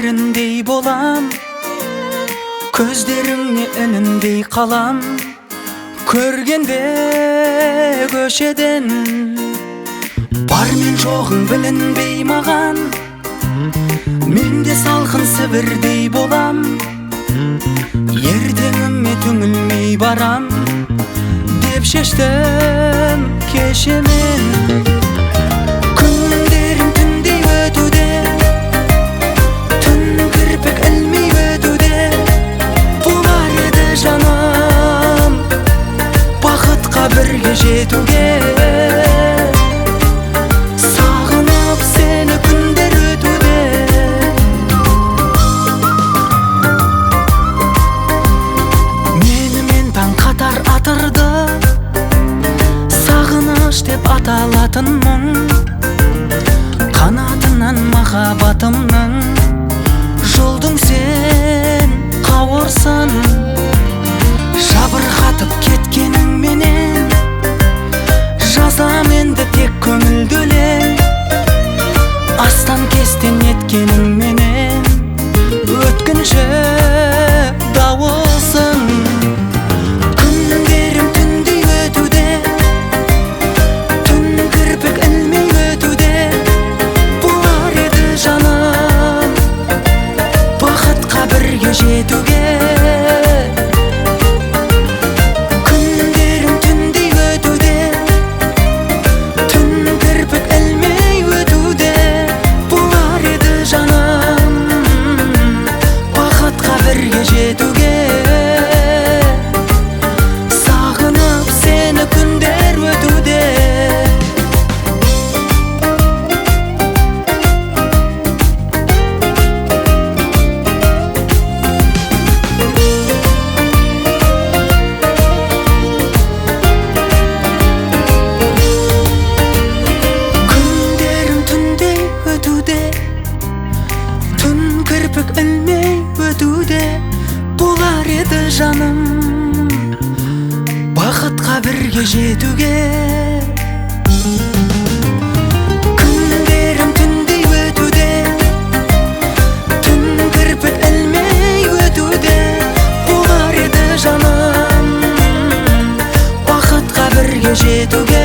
біріндей болам, көздеріңе ілінбей қалам. Көргенде көшеден бар мен жоғың білінбей маған, мен де салқын Сібірдей болам. Ертеңіме түңілмей барам деп шештім кеше мен. Күндерім түндей өтуде, түн кірпік ілмей өтуде. Болар еді жаным бақытқа бірге жетуге. Сағынып сені күндер өтуде. Менімен таң қатар атырды, сағыныш деп аталатын мұң. Қанатынан махаббатымның жұлдың сен қауырсын. Жабырқатып кеткеніңменен жазам енді тек көңілді өлең. Астан кестен еткеніңменен өткінші дауысың. Күндерім түндей өтуде, түн кірпік ілмей өтуде. Болар еді жаным бақытқа бірге жетуге. Күндерім түндей өтуде, түн кірпік ілмей өтуде. Болар еді жаным бақытқа бірге жетуге. Сағынып сені күндер өтуде. Күндерім түндей өтуде, түн кірпік ілмей өтуде. Болар еді жаным бақытқа бірге жетуге. Күндерім түндей өтуде, түн кірпік ілмей өтуде. Болар еді жаным бақытқа бірге жетуге.